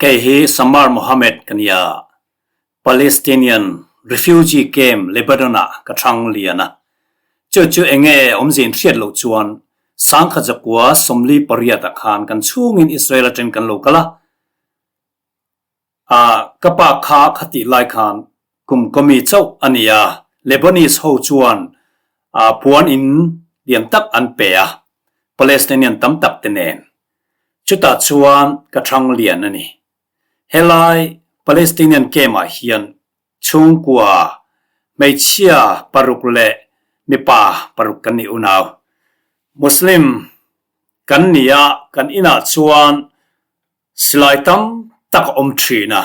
Kei hi Samar Mohammed ka nia. Palestinian refugee camp Lebanon-ah ka thang lian a. Chu chu enge awmzia in hriat loh chuan Sangkha zakua 48 ah khan kan chhungin Israel atangin kan lo kal a. A, ka pa kha khatih lai khan kum kawmi chauh a ni a, Lebanese ho chuan a puan in lian tak an pe a, Palestinian tam tak te nen. Chutah chuan ka thang lian a ni. Helai Palestinian camp ah hian chhungkua hmeichhia paruk leh mipa paruk kan ni unau. Muslim kan ni a, kan inah chuan Silai tam tak a awm thin a,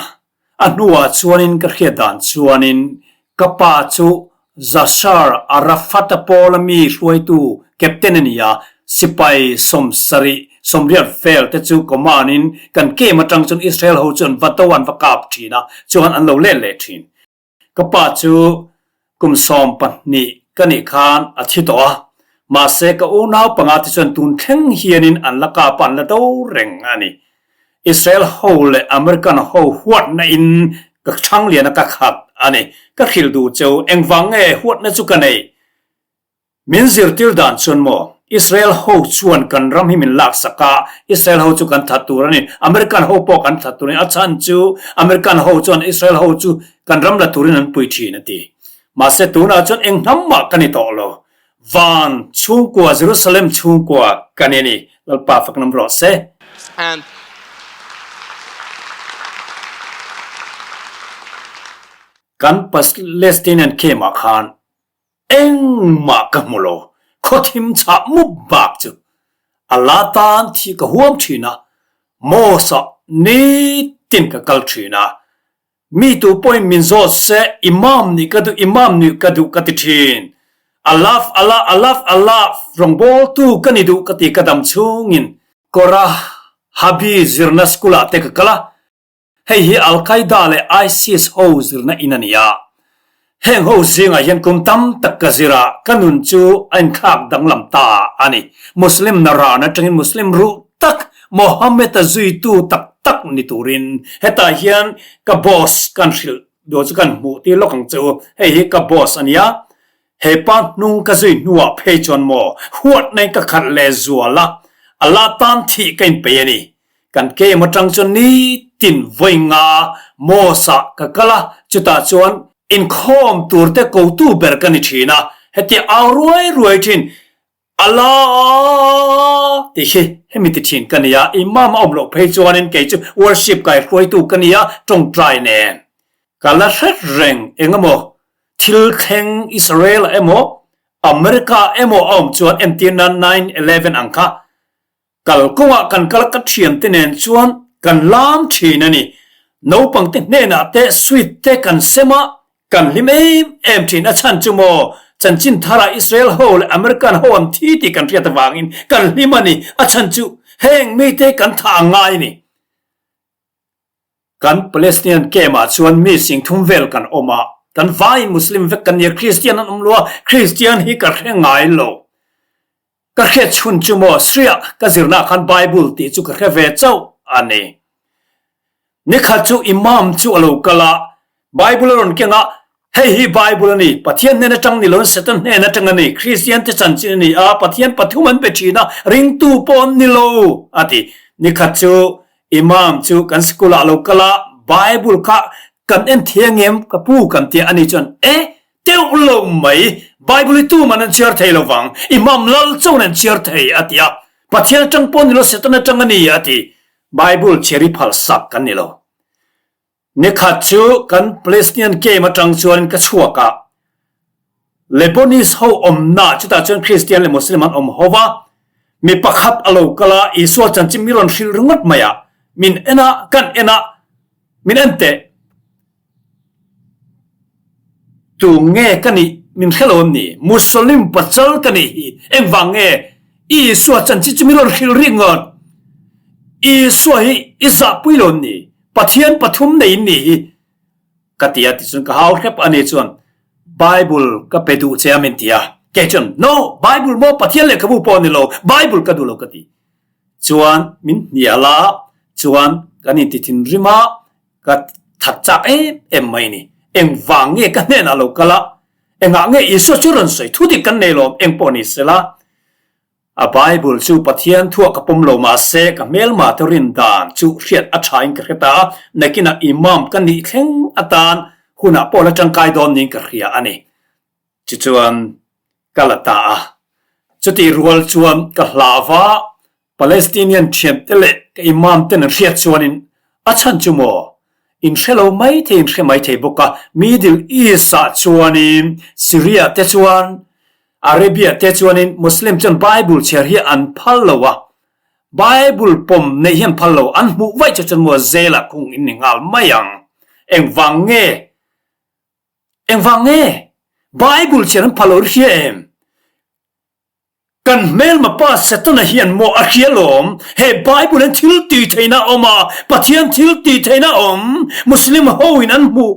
a hnuah chuanin ka hriat dan chuanin ka pa chu Yasser Arafat-a pawla mi hruaitu captain a ni a, sipai 70, 80 vel te chu command-in kan camp atang chuan Israel ho chu an va do a, an va kap thin a, chuan an lo let leh thin. Ka pa chu kum 12 ka nih khan a thi tawh a, mahse ka unau panga te chuan tun thleng hianin an la kap a, an la do reng a ni. Israel ho leh American ho huatna in ka chhang lian a ka khat a ni. Ka hrilh duh cheu, engvang nge huatna chu ka neih? Min zirtir dan chuan maw, Israel ho chuan kan ram hi min laksak a, Israel ho chu kan that tur a ni, American ho pawh kan that tur a ni, a chhan chu American ho chuan Israel ho chu kan ram la turin an pui thin a ti. Mahse tunah chuan eng hnam mah ka ni tawh lo, van chhungkua Jerusalem chhungkua ka ni a ni, Lalpa faknam rawh se. And. Kan Palestinian camp ah khan Engmah ka hmu lo, khawthim chhah mup bak chu a la tan thi ka huam thin a, Mosque-ah nitin ka kal thin a, mi tu pawhin min zawt se Imam nih ka duh, Imam nih ka duh ka ti thin. Allah, Allah, Allah, Allah rawngbawltu ka ni duh ka ti ka dam chhungin. Korah Habi zirna school-ah te ka kal a, Hei hi Al-Qaeda leh ISIS ho zirna in a ni a. Heng ho zingah hian kum tam tak ka zir a, ka nun chu a inthlak danglam ta a ni. Muslim naran atangin Muslim ruh tak, Mohammed-a zuitu tak tak ni turin hetah hian ka boss kan hrilh duh chu kan hmuh tir lawk ang che u. Hei hi ka boss a ni a, he pa hnung ka zui hnuah phei chuan maw huatna in ka khalh leh zual a, Allah tan thih ka inpeih a ni. Kan kem atang chuan nitin vawi nga Mosque-ah ka kal a, chutah chuan inkhawm tur te kotu ber ka ni thin a, heti au ruai ruai thin, Allah tih hi hemi ti thin ka ni a, Imam a awm loh phei chuanin kei chu worship kai hruaitu ka ni a, tawngtai nen ka la hret reng eng emaw thil thleng Israel-ah emaw America emaw a awm chuan entir nan 9/11 ang kha Kal kawngah kan kal ka thiante nen chuan kan lam thin a ni. Naupangte hnenah te sweet te kan sem a, kan hlim em em thin. A chhan chu maw, chanchin tharah Israel ho leh American ho an thi tih kan hriat avangin kan hlim a ni. A chhan chu heng mite kan thah ang ngai a ni. Kan Palestinian camp ah chuan mi 3000 vel kan awm a, kan vaiin Muslim vek kan ni a, Christian an awm lo a, Christian hi ka hre ngai lo. Ka hriat chhun chu maw Sriah ka zirna khan Bible tih chu ka hre ve chauh a ni. Nikhat chu Imam chu a lo kal a, Bible a rawn keng a, Hei hi Bible a ni, Pathian hnen atang ni loin Satan hnen atang a ni, Kristian te chanchin a ni a, Pathian pathum an be thin a, ringtu pawh an ni lo, a ti. Nikhat chu Imam chu kan school ah a lo kal a, Bible kha kan en thiang em ka pu kan tia a ni chuan, E! Teuh lo mai, Bible hi tuman an chhiar thei lo vang, Imam lal chuan an chhiar thei, a ti a. Pathian atang pawh ni lo, Satan atang a ni, a ti. Bible chhiar hi phal sak kan ni lo. Nikhat chu kan Palestinian camp atang chuan ka chhuak a, Lebanese ho awmna chutah chuan Christian leh Muslim an awm ho va, mi pakhat a lo kal a, Isua chanchin mi rawn hrilh ringawt mai a, min en a, kan en a, min en teh. Tu nge ka nih min hre lo em ni? Muslim pachal ka nih hi engvang nge Isua chanchin chu min rawn hrilh rih ngawt? Isua hi i zahpui lo em ni? Pathian pathum nei in nih hi ka ti a tichuan ka hau hrep a ni chuan Bible ka pe duh che a min ti a kei chuan no Bible maw Pathian lehkhabu pawh ni lo Bible ka duh lo ka ti chuan min hnial a chuan. Kan inti thinrim a, ka that chak em em mai a ni. Engvang nge ka hnenah lo kal a, engah nge Isua chu rawn sawi thu dik kan nei lawm eng pawh ni sela. A Bible chu Pathian thuah ka pawm lo mahse ka hmelma te rin dan chu hriat a tha in ka hre ta a, nakinah Imam ka nih thleng atan hunah pawh la tangkai dawn niin ka hria a ni. Tichuan ka la ta a. Chutih rual chuan ka hlava Palestinian thiante leh ka Imam ten an hriat chuanin a chhan chu maw? In hre lo mai thei in hre mai thei bawk a, Middle East ah chuanin Syria te chuan Arabia te chuanin Muslim chuan Bible chhiar hi an phal lo a, Bible pawm neih hi an phal lo, an hmuh vaih chu chuan maw jail ah khung in ni nghal mai ang. Engvang nge? Engvang nge? Bible chhiar an phal lo i hria em? Kan hmelma pa Setana hian maw a hria lawm? He Bible hian thil tih theihna a awm a, Pathian thil tih theihna a awm. Muslim ho in an hmuh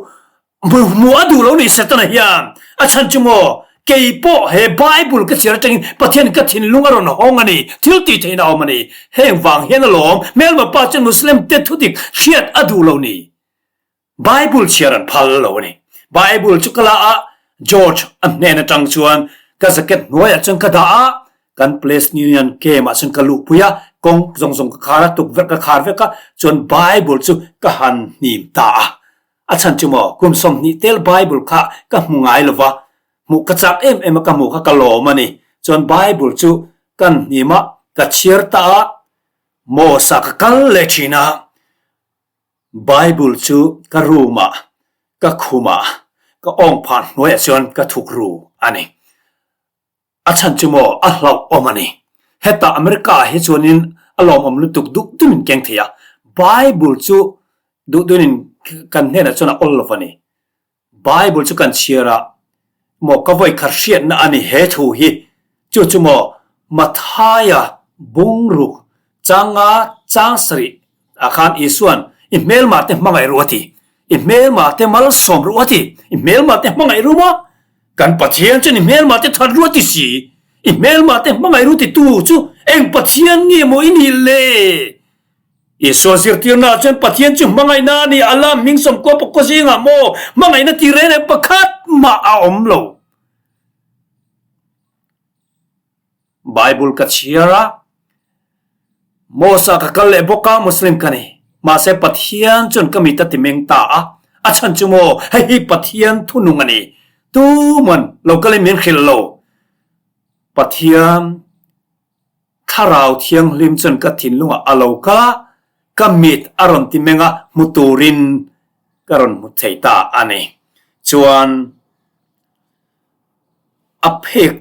hmuh a duh lo nih Setana hian. A chhan chu maw, kei pawh he Bible ka chhiar atangin Pathian ka thinlung a rawn hawng a ni, thil tih theihna a awm a ni. Heng vang hian alawm, hmelma pa chuan Muslim te thudik hriat a duh lo ni. Bible chhiar an phal lo a ni. Bible chu ka la a, George a hnen atang chuan ka jacket hnuaiah chuan ka dah a, kan Palestinian camp ah chuan ka luhpui a, kawng zawng zawng ka khar a, tukverh ka khar vek a, chuan Bible chu ka han hnim ta a. A chhan chu maw, kum 20 tel Bible kha ka hmu ngai lo va, hmuh ka chak em em a, ka hmuh kha ka lawm a ni. Chuan Bible chu kan hnim a, ka chhiar ta a, Mosque ah ka kal leh thin a, Bible chu ka room ah, ka khum ah, ka awng phah hnuaiah chuan ka thuk ru a ni. A chhan chu maw a hlauhawm a ni. Hetah America ah hi chuanin a lawmawm lutuk duh dunin keng thei a, Bible chu duh dunin kan hnenah chuan a awl lo a ni. Bible chu kan chhiar a maw ka vawi khat hriatna a ni he thu hi chu chu maw Mathaia bungruk changa chang sarih ah khan Isuan i hmelmah te hmangaih ru a ti i hmelmah te malsawm ru a ti i hmelmah te hmangaih ru maw kan Pathian chuan i hmelmah te that ru a ti si i hmelmah te hmangaih ru titu chu eng Pathian nge maw i nih le? Isua zirtirna ah chuan Pathian chu hmangaihna a ni, Allah hming sawmkua pakua zingah maw hmangaihna tih reng reng pakhat mah a awm lo. Bible ka chhiar a, Mosque ah ka kal leh bawk a, Muslim ka ni. Mahse Pathian chuan ka mit a ti meng ta a, a chhan chu maw hei hi Pathian thunung a ni, tuman lo kalin min hrilh lo. Pathian. Thlarau Thianghlim chuan ka thinlungah a lo kal a, ka mit a rawn ti meng a, hmu turin ka rawn hmu thei ta a ni. Chuan a phek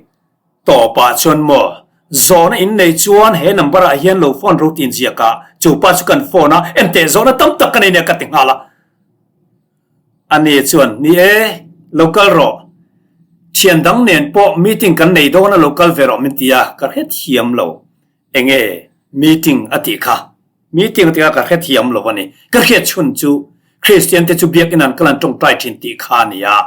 tawpah chuan maw, zawhna in nei chuan he number ah hian lo phone ro tin ziak a, chu pa chu kan phone a, enteh zawhna tam tak ka nei nia ka ti nghal a. Ani chuan, Ni e, lo kal rawh. Thian dang nen pawh meeting kan nei dawn a lo kal ve rawh min ti a, ka hrethiam lo. Enge meeting a tih kha? Meeting a tih kha ka hrethiam lo a ni. Ka hriat chhun chu Kristian te chu biakinn an kal an tawngtai thin tih kha a ni a.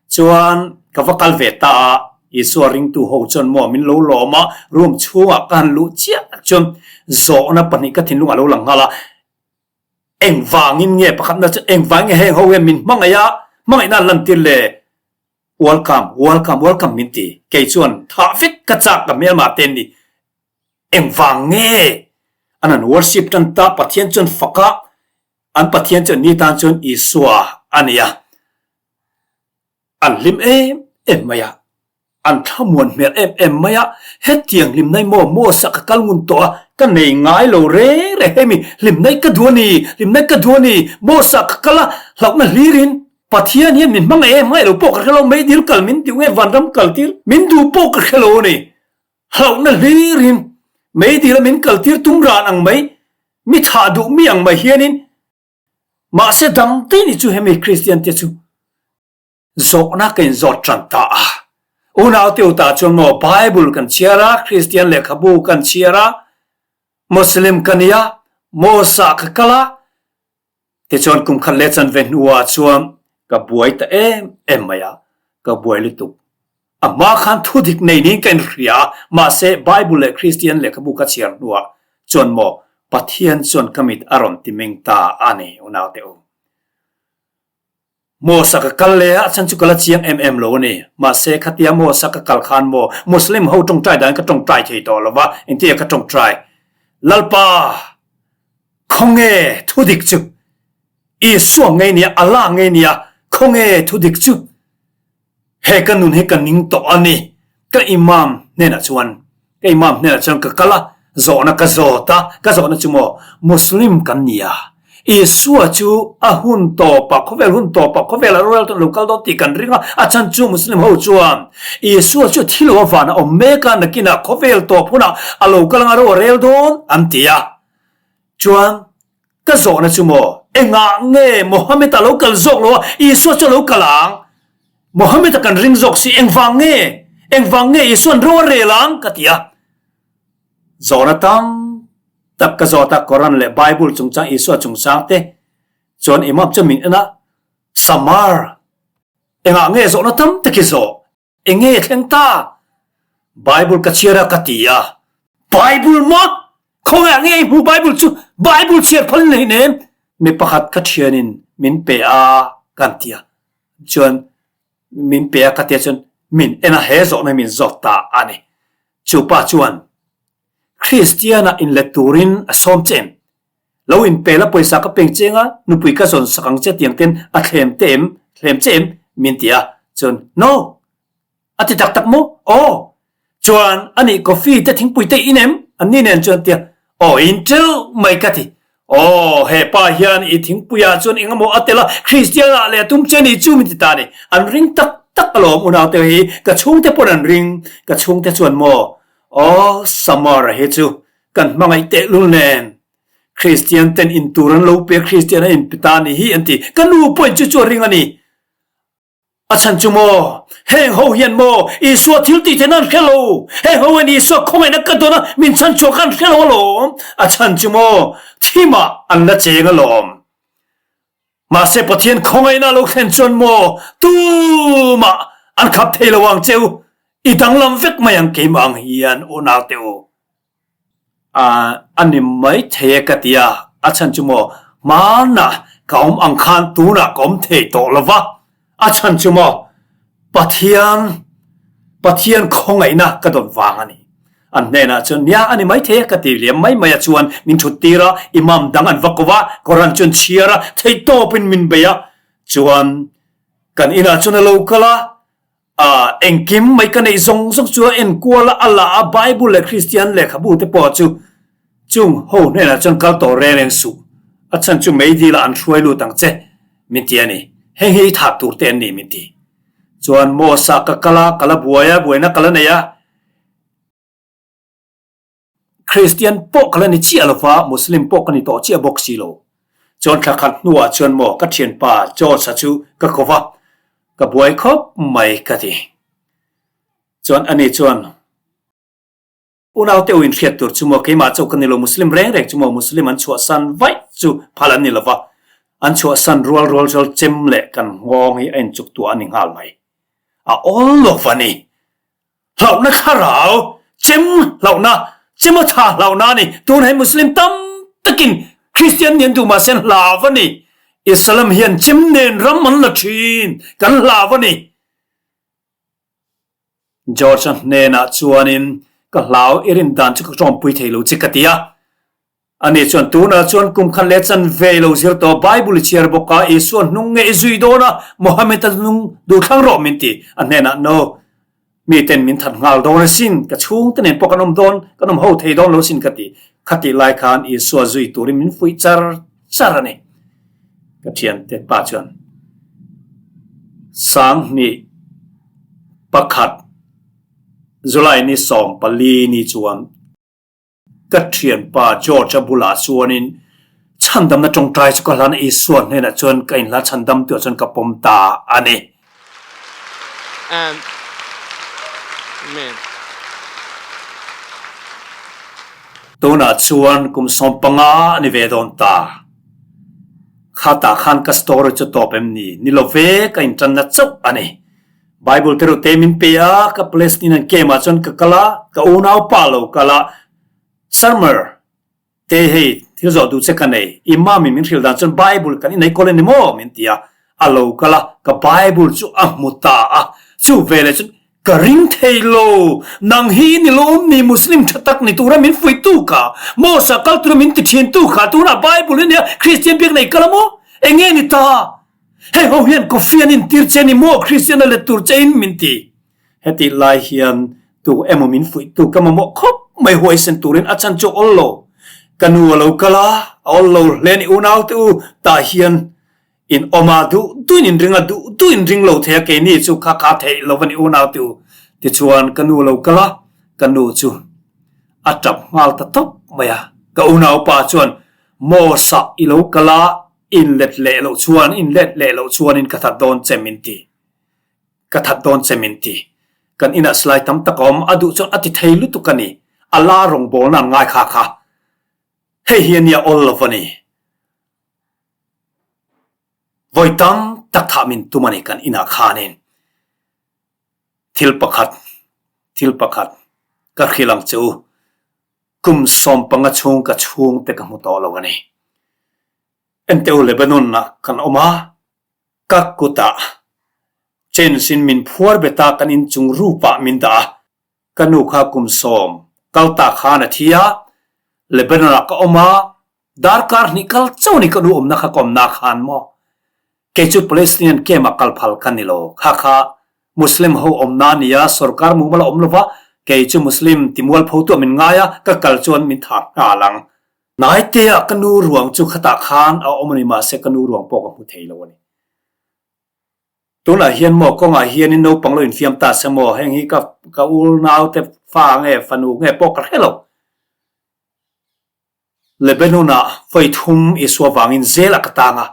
Chuan ka va kal ve ta a, Isua ringtu ho chuan maw min lo lawm a, room chhungah ka han luh chiah chuan zawhna pahnih ka thinlungah a lo lang nghal a. Engvangin nge pakhatna chu engvangin nge heng ho hian min hmangaih a, hmangaihna an lantir le? Welcome, welcome, welcome min ti. Kei chuan thah vek ka chak ka hmelmah te an ni. Engvang nge an han worship tan ta Pathian chuan fak a, an Pathian chu an ni tan chuan Isua a ni a. An hlim em em mai a. An thlamuan hmel em em mai a, hetiang hlimnai maw Mos-a ka kal ngun tawh a, ka nei ngai lo reng reng hemi hlimnai ka duh a ni, hlimnai ka duh a ni, Mos-a ka kal a, hlauhna hlirin Pathian hian min hmangaih em hmangaih lo pawh ka hre lo, meidil kal min duh nge vanram kal tir min duh pawh ka hre lo a ni, hlauhna hlirin meidil a min kal tir tum ran ang mai, mi thah duh mi ang mai hianin mahse dang te ni chu hemi Kristian te chu. Zawhna ka inzawt tan ta a. Unau te utah chuan maw Bible kan chhiar a, Kristian lehkhabu kan chhiar a, Muslim ka nia, Mosque ah ka kal a, tichuan kum khat leh chanve hnuah chuan ka buai ta em em mai a, ka buai lutuk. A hma khan thu dik nei niin ka inhria a, mahse Bible leh Kristian lehkhabu ka chhiar hnuah chuan maw. Pathian chuan ka mit a rawn ti meng ta a ni, unaute u. Mosque-a ka kal leh a chhan chu ka la chiang em em lo a ni. Mahse, khatia mosque-a ka kal khan maw Muslim ho tawngtai dan ka tawngtai thei tawh lo va, engtia ka tawngtai? Lalpa, khawnge thudik chu? Isua ngei nia, Allah ngei nia, khawnge thudik chu? He ka nun hi ka ning tawh a ni. Ka imam hnenah chuan, ka imam hnenah chuan ka kal a, zawhna ka zawt a, ka zawhna chu maw, Muslim kan ni a, Isua chu a hun tawpah, khawvel hun tawpah, khawvelah rorel dawn lo kal dawn tih kan ring a, a chhan chu Muslim ho chuan Isua chu thi lo a van a awm mek a, nakinah khawvel tawp hunah a lo kal anga ro a rel dawn an ti a. Chuan Ka zawhna chu maw, engah nge Mohammed-a lo kal zawk lo a, Isua chu a lo kal ang? Mohammed-a kan ring zawk si, engvang nge? Engvang nge Isua'n ro a rel ang? ka ti a. Zawhna tam tak ka zawt a, Koran leh Bible chungchang, Isua chungchang te chuan Imam chuan min en a, Samar, engah nge zawhna tam tak i zawh? Enge thleng ta? Bible ka chhiar a ka ti a. Bible maw? Khawngaih nge i hmu Bible chu? Bible chhiar phal nei nem. Mi pakhat ka thianin min pe a kan ti a. Chuan min pe a ka tia chuan min en a he zawhna min zawt ta a ni. Chu pa chuan Kristiana inlet turin a sawm che em? Lo inpel a pawisa ka peng cheng a, nupui ka zawn sak ang che tiang ten a thlem te em, thlem che em? min ti a, chuan No! A ti tak tak maw? Aw! Chuan anih coffee te thingpui te in em? Anni nen chuan tia, Aw in teuh mai ka ti. Aw he pa hian i thingpuiah chuan eng emaw a tel a, Kristian ah leh a tum che ni chu min ti ta ni. An ring tak tak alawm unaute hi, ka chhungte pawn an ring, ka chhungte chuan maw? Aw Summer hi chu Kan hmangaih tehlul nen Kristian ten in tur an lo pe, Kristian an inpe ta ni hi an ti. Ka nu pawhin chu chu a ring a ni. A chhan chu maw, heng ho hian maw Isua thil tih theihna an hre lo. Heng ho hian Isua khawngaihna ka dawn a, min chhan chhuah kha an hre lo alawm. A chhan chu maw, thimah an la cheng alawm. Mahse Pathian khawngaihna lo thlen chuan maw tumah an khap thei lo ang che u, i danglam vek mai ang keimah ang hian unau te u. A ni mai thei e ka ti a, a chhan chu maw hmanah ka awm ang khan tunah ka awm thei tawh lo va, a chhan chu maw Pathian Pathian khawngaihna ka dawn vang a ni. An hnenah chuan, Nia, a ni maithei a, ka ti liam mai mai a chuan min thut tir a, Imam dang an va ko va, Koran chuan chhiar a, theihtawpin min bei a, chuan kan inah chuan a lo kal a, a engkim mai ka neih zawng zawng chu a enkual a, a la a, Bible leh Kristian lehkhabu te pawh chu chung ho hnenah chuan kal tawh reng reng suh, a chhan chu meidil ah an hruai lut ang che, min ti a ni. Heng hi i thah tur te an ni, min ti. Chuan Mos-a ka kal a, ka la buai a, buaina ka la nei a. Kristian pawh ka la ni chiah lo va, Muslim pawh ka ni tawh chiah bawk si lo. Chuan thla khat hnuah chuan maw ka thianpa George-a chu ka ko va, ka buai khawp mai ka ti. Chuan ani chuan. Unau te u inhriat tur chu maw keimah chauh ka ni lo, Muslim reng reng chu maw Muslim an chhuahsan vaih chu phal an ni lo va, an chhuahsan rual rual rual chem leh kan nghawng hi a inchuk tuah a ni nghal mai. A awl lo va ni. Hlauhna thlarau, chem hlauhna, chem a tha hlauhna a ni. Tun hei Muslim tam takin Christian nih an duh mahse an hlau a ni. Islam hian chem nen ram an la thin, kan hlau a ni. George-a hnenah chuanin, Ka hlau, i rin dan chu ka tawmpui thei lo che ka ti a. Ani chuan, Tunah chuan kum khan leh chan ve i lo zir tawh, Bible i chhiar bawk a, Isua hnung nge i zui dawn a, Mohammed-a hnung duh thlang rawh min ti. A hnenah, No, miten min that nghal dawn asin, ka chhungte nen pawh kan awm dawn, kan awm ho thei dawn lo asin ka ti. Khatih lai khan Isua zui turin min fuih char char a ni. Ka thiante pa chuan 2001 July ni 14 ni chuan ka thianpa George-a bulah chuanin chhandamna tawngtai chu ka hlan a, Isua hnenah chuan ka inhla chhandam tuah chuan ka pawm ta a ni. Amen. Tunah chuan kum 15 a ni ve dawn ta. Khatah khan ka story chu tawp em ni? Ni lo ve, ka intanna chauh a ni. Bible te rute min pe a, ka Palestinian camp ah chuan ka kal a, ka unaupa lo kal a, Summer. Te hei, thil zawh duh che ka nei, Imam in min hrilh dan chuan Bible kan inei kawl a ni maw? min ti a, a lo kal a, ka Bible chu a hmu ta a, chu veleh chuan ka ring thei lo, nang hi i ni lawm ni Muslim tha tak ni tura min fuih tu kha, Mosque ah kal tura min ti thin tu kha, tunah Bible i nia Christian biak nei kal a maw? Enge ni ta? Hei ho hian coffee an intir che ni maw Christian a let tur che in min ti. Hetih lai hian tu emaw min fuih tu ka mamawh khawp mai huaisen turin a chan chu a awl lo. Ka nu a lo kal a, a awl lo hle ni unau te u, tah hian in awm a, duh duh in inring a, duh duh in ring lo thei a, keini chu kha kha theih lo a ni unau te u. Tichuan ka nu a lo kal a, ka nu chu a tap nghal ta tawp mai a. Ka unaupa chuan Mosah i lo kal a, in let leh loh chuan, in let leh loh chuanin ka that dawn che min ti. Ka that dawn che min ti. Kan inah silai tam tak a awm, a duh chuan a ti thei lutuk a ni. A la rawngbawlna an ngai kha kha. Hei hi a nia awl lo a ni. Vawi tam tak thah min tum a ni kan inah khanin. Thil pakhat, thil pakhat ka hrilh ang che u. Kum 15 chhung ka chhungte ka hmu tawh lo a ni. Enteu Lebanon ah kan awm a. Ka kutah chains in min phuar bet a, kan inchung rupah min dah a. Ka nu kha kum sawm kal ta khan a thi a, Lebanon ah ka awm a, darkar hnih kal chauh ni ka nu awmna kha ka awmna khan maw. Kei chu Palestinian camp ah kal phal ka ni lo, kha kha Muslim ho awmna a ni a, sorkar mumal a awm lo va, kei chu Muslim ti mualpho tuah min ngai a, ka kal chuan min thah nghal ang. Naite-ah ka nu ruang chu khatah khan a awm a ni, mahse ka nu ruang pawh ka hmu thei lo a ni. Tunah hian maw kawngah hianin naupang lo infiam ta se maw, heng hi ka ka unaute fa nge fanu nge pawh ka hre lo. Lebanon-ah vawi thum Isua vangin zelah ka tang a,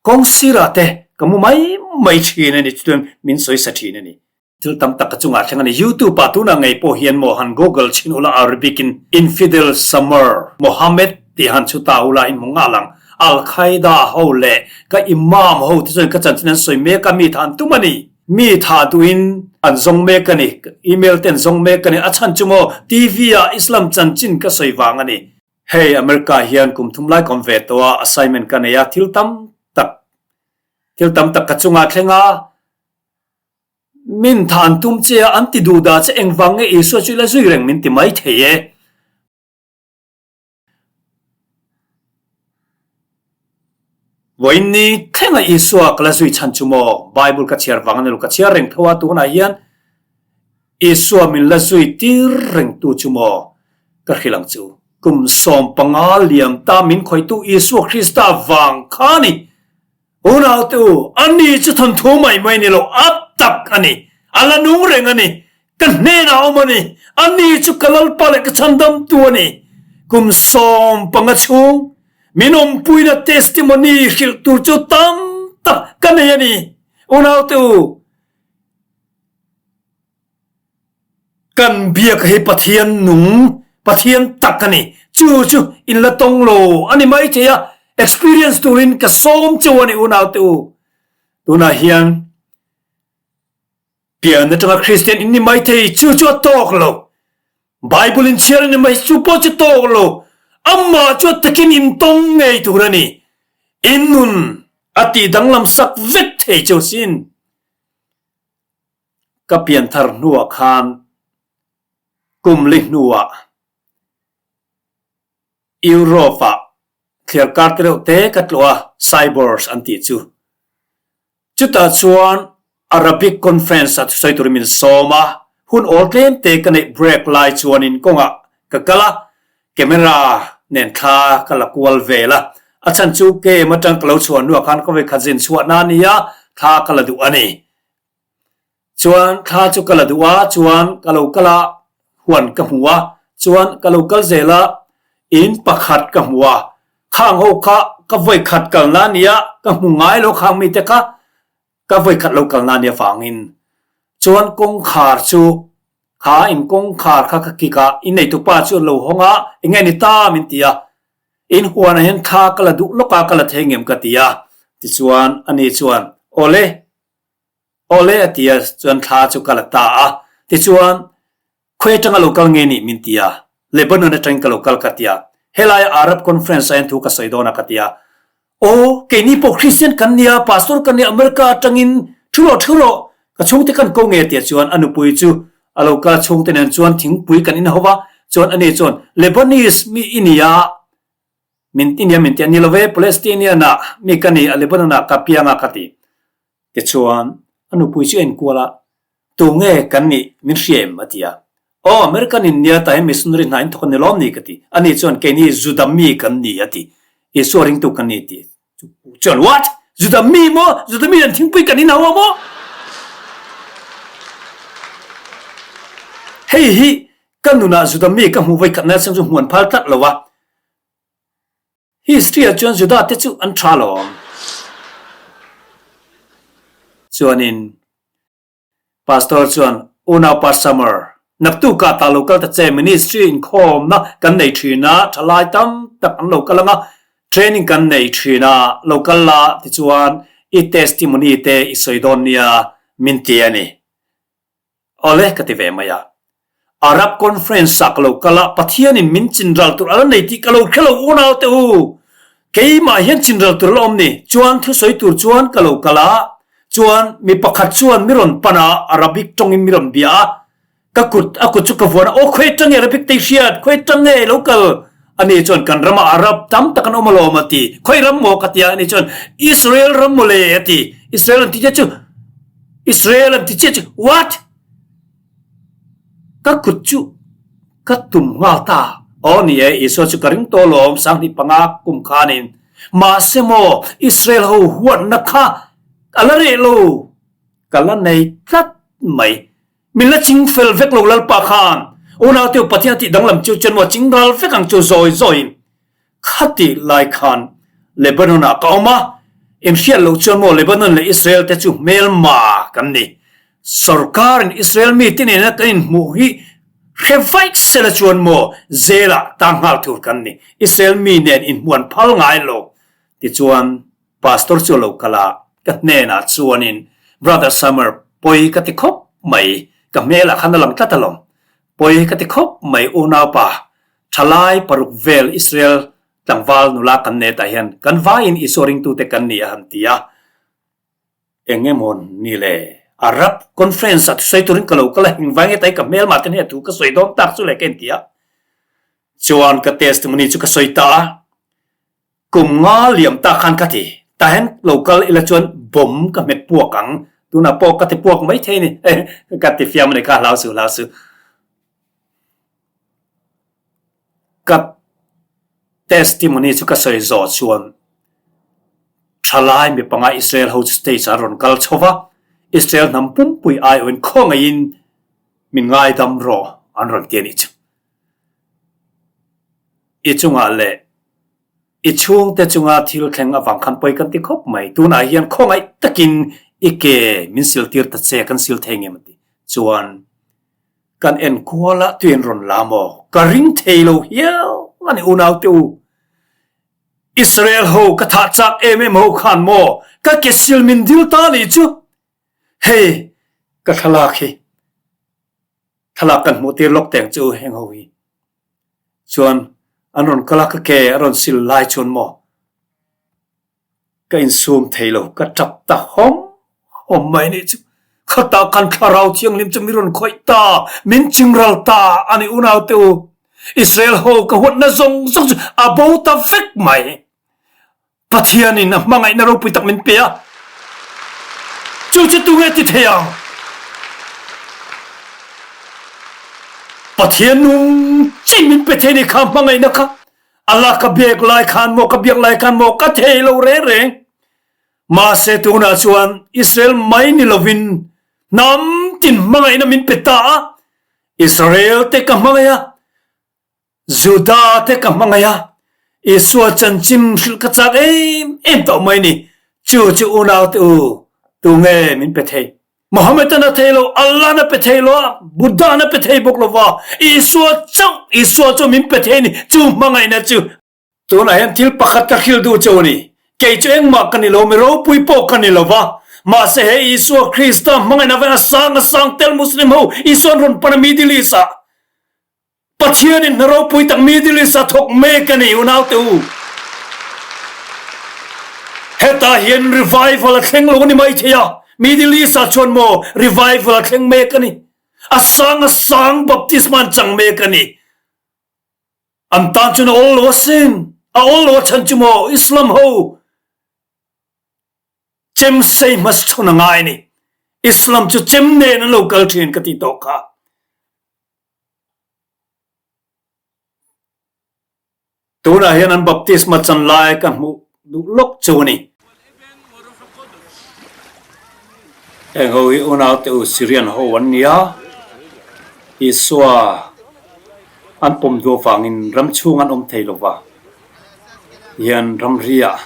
kawng sirah te ka mu mai mai thin a ni, chutiang min sawisa thin a ni. Thil tam tak ka chungah thleng a ni. YouTube ah tunah ngei pawh hian maw han google chhin ula Arabic in Infidel Summer Mohammed tih han chhu ta ula in hmu nghal ang. Al Qaeda ho leh ka Imam ho te chuan ka chanchin an sawi mek a, mi tha an tum a ni. Mi tha duhin an zawng mek a ni. Email te an zawng mek a ni. A chhan chu maw TV ah Islam chanchin ka sawi vang a ni. Hei America hian kum thum lai ka awm ve tawh a, assignment ka nei a, thil tam tak thil tam tak ka chungah thleng a. Min tha an tum che a, an ti duh dah che engvang nge Isua chu i la zui reng min ti mai thei e. Vawiin ni thlenga Isua ka la zui chhan chu maw? Bible ka chhiar vang a ni lo, ka chhiar reng tho a, tunah hian Isua min la zui tir reng tu chu maw ka hrilh ang chu. Kum 15 liam ta min khawihtu Isua Krista vang kha a ni. Unaute u, ani chu thawnthu mai mai ni lo, a tak a ni, a la nung reng a ni, ka hnenah a awm a ni, ani chu ka Lalpa leh ka chhandamtu a ni. Kum 15 chhung min awmpuina testimony hrilh tur chu tam tak ka nei a ni. Unaute u, Kan biak hi Pathian nung, Pathian tak a ni. Chu chu in la tawng lo a ni mai thei a, experience turin ka sawm cheu a ni unaute u. Tunah hian pian atanga Kristian in ni mai thei, chu chu a tawk lo. Bible in chhiar a ni mai, chu pawh chu tawk lo. Amah chu a takin in tawng ngei tur a ni. In nun a tih danglam sak vek thei cheu sin. Ka pianthar hnuah khan kum li hnuah Europe-ah thliarkar te reuh te ka tlawh a, Cyborgs an tih chu. Chutah chuan Arabic conference-ah thusawi turin min sawm a, hun awl tlem te ka neih break lai chuanin kawngah ka kal a, camera nen thla ka la kual vel a, a chhan chu game atang ka lo chhuah hnuah khan ka vawikhat zin chhuahna a nia, thla ka la duh a ni. Chuan thla chu ka la duh a, chuan ka lo kal a, huan ka hmu a, chuan ka lo kal zel a, in pakhat ka hmu a, khang ho kha ka vawikhat kalna a nia, ka hmu ngai lo khang mite kha ka vawikhat lo kalna a nia vangin. Chuan kawngkhar chu kha in kawngkhar kha ka kik a, in neitupa chu an lo hawng a, enge ni ta min ti a, in huanah hian thla ka la duh lawk a, ka la thei ngem ka ti a, tichuan ani chuan awle, Awle a ti a, chuan thla chu ka la ta a. Tichuan, Khawi atanga lo kal nge nih min ti a, Lebanon atangin ka lo kal ka ti a. Helaia Arab Conference ah hian thu ka sawi dawn a ka ti a. Aw, keini pawh Kristian kan nia, Pastor kan nia, America atangin thu rawh thu rawh, ka chhungte kan ko nge tia chuan a nupui chu a lo kal a, chhungte nen chuan thingpui kan inho va, chuan ani chuan Lebanese mi i nia, min i nia min ti a, ni lo ve, Palestinian ah mi ka ni a, Lebanon ah ka piang a ka ti. Tichuan, a nupui chu a inkual a, Tu nge kan nih min hria em? a ti a. Aw, American in nia tah hian missionary hna in thawk a ni lawm ni? ka ti. Ani chuan, Keini Juda mi kan ni a ti. Isua ringtu kan ni ti. Chuan, What? Juda mi maw? Juda mi an thingpui kan inhau a maw? Hei hi ka nunah Juda mi ka hmuh voikhatna chang chu hmuan phal tlat lo a. History ah chuan Judah te chu an tha lawm. Chuanin Pastor chuan Unaupa Summer, naktukah tah lo kal ta che, ministry inkhawmna kan nei thin a, thalai tam tak an lo kal anga, training kan nei thin a, lo kal la tichuan i testimony te i sawi dawn nia min ti a ni. Awle ka ti ve mai a. Arab conference ah ka lo kal a, Pathianin min chinral tur a la nei tih ka lo hre lo unau te u. Keimah hian chinral tur a la awm ni. Chuan thusawi tur chuan ka lo kal a, chuan mi pakhat chuan mi rawn pan a, Arabic tawngin mi rawn bia a, ka kut a kut chu ka vuan a, aw khawi atang nge Arabic te i hriat, khawi atang nge lo kal? Ani chuan kan ramah Arab tam tak an awm alawm a ti. Khawi ram maw ka ti a, ani chuan Israel ram mawle a ti. Israel an ti chiah chu Israel an ti chiah chu what? Ka kut chu ka tum nghal ta. Aw ni e, Isua chu ka ring tawh alawm 95 kum khanin. Mahse maw Israel ho huatna kha a la reh lo. Ka la nei tlat mai. Min la ching fel vek lo Lalpa khan unaute u Pathian a tih danglam chu chuan maw ching ral vek ang chu zawi zawiin khati lai khan Lebanon ah ka awm a, in hriat loh chuan maw Lebanon leh Israel te chu hmelma kan ni. Sorkar in Israel mi te nena kan inhmuh hi hre vaih sela chuan maw jail ah tang nghal tur kan ni. Israel mi nen inhmuan phal ngai lo tichuan Pastor chu a lo kal a, ka hnenah chuanin, Brother Summer, pawi ka ti khawp mai, ka hmelah khan a lang tlat alawm. Pawi ka ti khawp mai unaupa, thalai paruk vel Israel tlangval nula kan netah hian kan vaiin Isua ringtute kan ni a han ti a. Eng emaw ni le, Arab conference ah thusawi turin ka lo kal a, engvai nge tai ka hmelmah te hne thu ka sawi dawn tak chu le ka inti a. Chuan ka testimony chu ka sawi ta a. Kum nga liam tak khan ka ti. Tah hian lo kal ila chuan bomb ka hmet puak ang. Tunah pawh ka ti puak mai thei a ni. Ka ti fiam a ni kha hlau su hlau su. Ka testimony chu ka sawi zawh chuan thalai mi panga Israel ho chu stage ah an rawn kal chho va. Israel hnam pumpui aiawhin khawngaihin min ngaidam rawh an rawn ti a nih chu. I chungah leh i chhungte chunga thil thleng avang khan pawi kan ti khawp mai. Tunah hian khawngaih takin i ke min sil tir ta che, kan sil thei ngem a ti. Chuan kan enkual a tuiin rawn la maw? Ka ring thei lo hial a ni unaute u. Israel ho ka thah chak em em ho khan maw ka ke sil min dil ta nih chu. Hei ka thlalak hi. Thlalak kan hmuh tir lawk teng chu heng ho hi. Chuan an rawn kal a ka ke a rawn sil lai chuan maw ka insum thei lo ka tap ta hawm hawm mai nih chu. Khatah khan thlarau thianghlim chu mi rawn khawih ta, min chingral ta a ni unau te u. Israel ho ka huatna zawng zawng chu a bo ta vek mai. Pathianin a hmangaihna ropui tak min pe a, chu chu tunge ti thei ang? Pathian nung chin min pe thei ni kha hmangaihna kha Allah ka biak lai khan maw ka biak lai khan maw ka thei lo reng reng. Mahse tunah chuan Israel mai ni lovin hnam tin hmangaihna min pe ta a, Israel te ka hmangaih a, Juda te ka hmangaih a, Isua chanchin hrilh ka chak em em tawh mai ni. Chu chu unau te u, tunge min pe thei? Mohammed-an a thei lo, Allah-an a pe thei lo a, Buddha-an a pe thei bawk lo va, Isua chauh, Isua chu min pe thei ni, chu hmangaihna chu. Tunah hian thil pakhat ka hrilh duh cheu a ni. Kei chu engmah ka ni lo, mi ropui pawh ka ni lo va. Mahse he Isua Krista hmangaihna avangin a sang a sang tel Muslim ho Isua'n rawn pan a Middle East-ah. Pathianin hna ropui tak Middle East a thawk mek a ni unaute u. Hetah hian revival a thleng lo a ni maithei a, Middle East ah chuan maw revival a thleng mek a ni. A sang a sang baptisma an chang mek a ni. An tan chuan a awl lo asin, a awl lo a chhan chu maw Islam ho chem sei hmasa chhun a ngai a ni. Islam chu chem nen an lo kal thin ka ti tawh kha. Tunah hian an baptisma chan lai ka hmuh duh lawk chu a ni. Heng ho hi unaute u Syrian ho an ni a, Isua an pawm duh avangin ram chhung an awm thei lo va, hian ramriah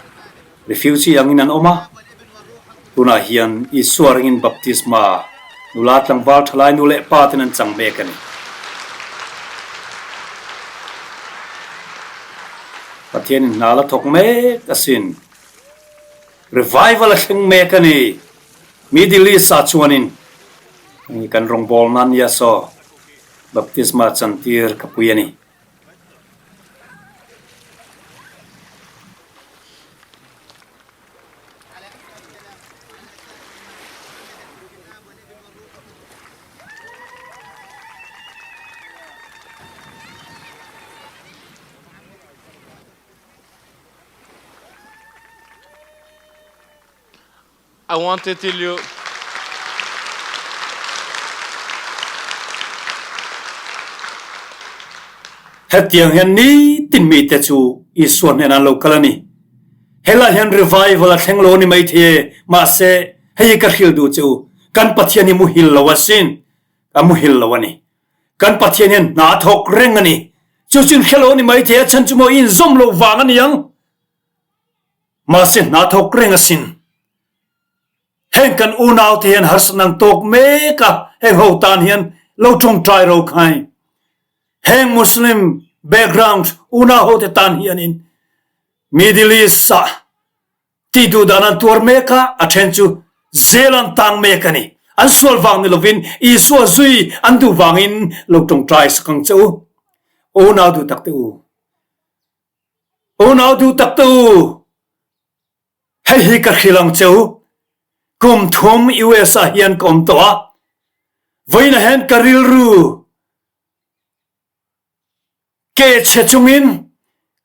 Refugee angin an awm a, tunah hian Isua ringin baptisma nula tlangval thalai nu leh pa ten an chang mek a ni. Pathianin hna la thawk mek asin. Revival a thleng mek a ni. Middle East ah chuanin kan rawngbawlna nia saw baptisma chantir ka pui a ni. I want to tell you Hetiang hian nitin mite chu Isua hnenah an lo kal a ni. Helai hian revival a thleng lo a ni maithei e, mahse hei hi ka hrilh duh che u, kan Pathian hi muhil lo asin, a muhil lo a ni. Kan Pathian hian hna a thawk reng a ni. Chu chu in hre lo a ni maithei a, chhan chu maw i inzawm loh vang a ni ang. Mahse hna thawk reng asin. Heng kan unau te hian harsatna an tawk mek a, heng ho tan hian lo tawngtai ro khai. Heng Muslim background unau ho te tan hianin Middle East ah tih duh dan an tuar mek a, a then chu zel an tang mek a ni. An sual vang ni lovin Isua zui an duh vangin lo tawngtai sak ang che u. Unau duh tak te u. Unau duh tak te u, hei hi ka hrilh ang che u, kum thum US ah hian ka awm tawh a, vawiinah hian ka rilru ke chhe chungin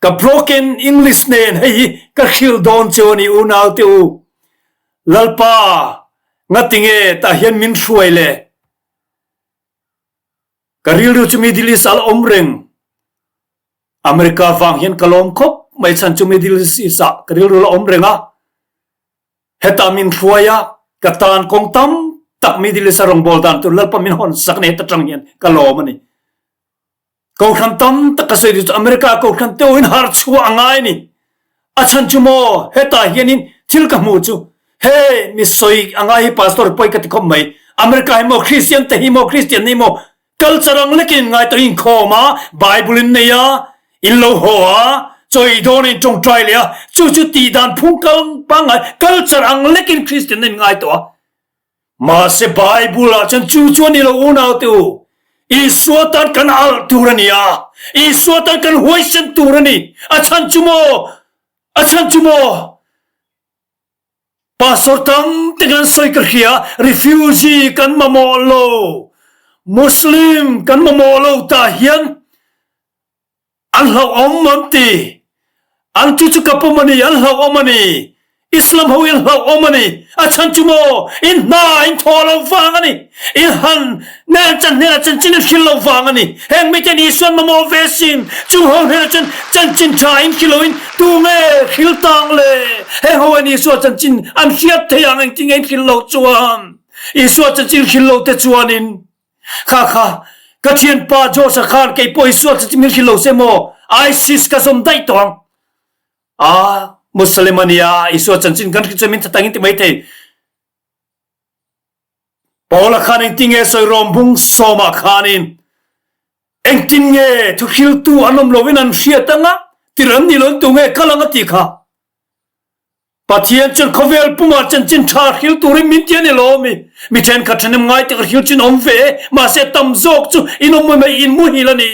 ka broken English nen hei hi ka hrilh dawn che u a ni unau te u. Lalpa, ngatinge tah hian min hruai le? Ka rilru chu Middle East ah la awm reng. America vang hian ka lawm khawp mai chhan chu Middle East ah ka rilru la awm reng a, hetah min hruai a, ka tan kawng tam tak Middle East a rawngbâwl dan tur Lalpa min hawn sak nei heta tang hian ka lawm a ni. Kohhran tam tak ka sawi duh chu America kohhran teuhin har chhuah a ngai a ni. A chhan chu maw hetah hianin thil ka hmuh chu hei mi sawi a ngai hi pastor pawi ka ti khawp mai. America hi maw Christian te hi maw Christian hi maw Culture ang lekin ngai tawh inkhawm a, Bible in nei a, in lo haw a, chawi dawn in tawngtai leh a, chu chu tih dan phung kal pangngai culture ang lekin Christian in ngai tawh a. Mahse Bible ah chuan chu chu a ni lo unau te u. Isua tan kan alh tur a ni a, Isua tan kan huaisen tur a ni. A chhan chu maw? A chhan chu maw? Pastor tam te kan sawi ka hria, refugee kan mamawh lo, Muslim kan mamawh lo tah hian an hlauhawm an ti. An chu chu ka pawm a ni, an hlauhawm a ni. Islam ho hi an hlauhawm a ni. A chhan chu maw, in hna in thawh lo vang a ni. In han nen chan hnenah chanchin in hrilh lo vang a ni. Heng miten Isuan mamawh ve sin, chung ho hnenah chuan chanchin tha in hrilh loin tu nge hrilh tang le? Heng ho hian Isua chanchin an hriat thei ang engtin nge in hrilh loh chuan? Isua chanchin hrilh lo te chuanin kha kha ka thianpa Josh-a khan kei pawh Isua chanchin min hrilh lo se maw ISIS ka zawm daih tawh ang. A Muslim a nia, Isua chanchin kan hrilh chuan min tha tangin ti maithei. Paula khan engtin nge sawi rawm bung sawmah khanin engtin nge thuhriltu an awm loin an hriat anga tirh an ni lo tu nge kal ang a tih kha. Pathian chuan khawvel pumah chanchin tha hril turin min ti a ni lo mi. Mi thenkhat thahnem ngai tak a hril chin awm ve e, mahse tam zawk chu in awm mai mai in muhil a ni.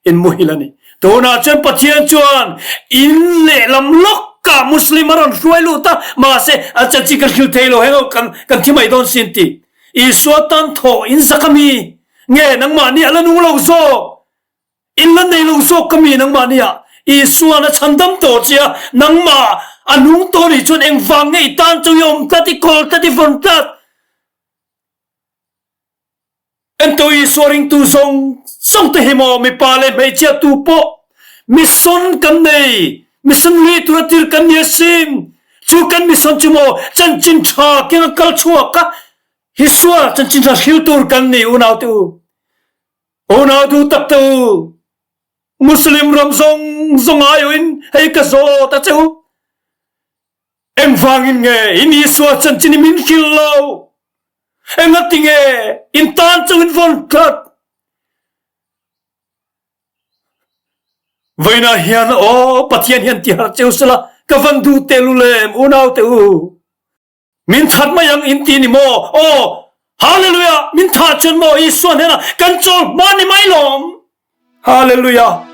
In muhil a ni. Tunah chuan Pathian chuan in lehlam lawkah Muslim a rawn hruai lut a, mahse a chanchin kan hrilh thei lo heng ho kan kan thi mai dawn sin ti. Isua tan thawh in zak a mi? Nge nangmahni a la nung lo zawk? In la nei lo zawk ka mi nangmahni ah? Isuan a chhandam tawh che a, nangmah a nung tawh nih chuan engvang nge i tan chu i awm tlat, i kawl tlat, i vawn tlat? Ento Isua ringtu zawng zawng te hi maw mipa leh hmeichhia tu pawh mission kan nei, mission lui tura tir kan ni asin. Chu kan mission chu maw chanchin tha keng a kal chhuak a, Isua chanchin tha hril tur kan ni unau te u. Unau duh tak te u, Muslim ram zawng zawng aiawhin hei ka zawt a che u. Engvangin nge in Isua chanchin i min hrilh lo? Engati nge in tan chu in vawn tlat? Vawiinah hian aw Pathian hian ti harh cheu sela ka van duh tehlul em unau te u. Min that mai ang in ti ni maw? Aw Hallelujah! Min thah chuan maw Isua hnenah kan chawl hma ni mai lawm. Hallelujah!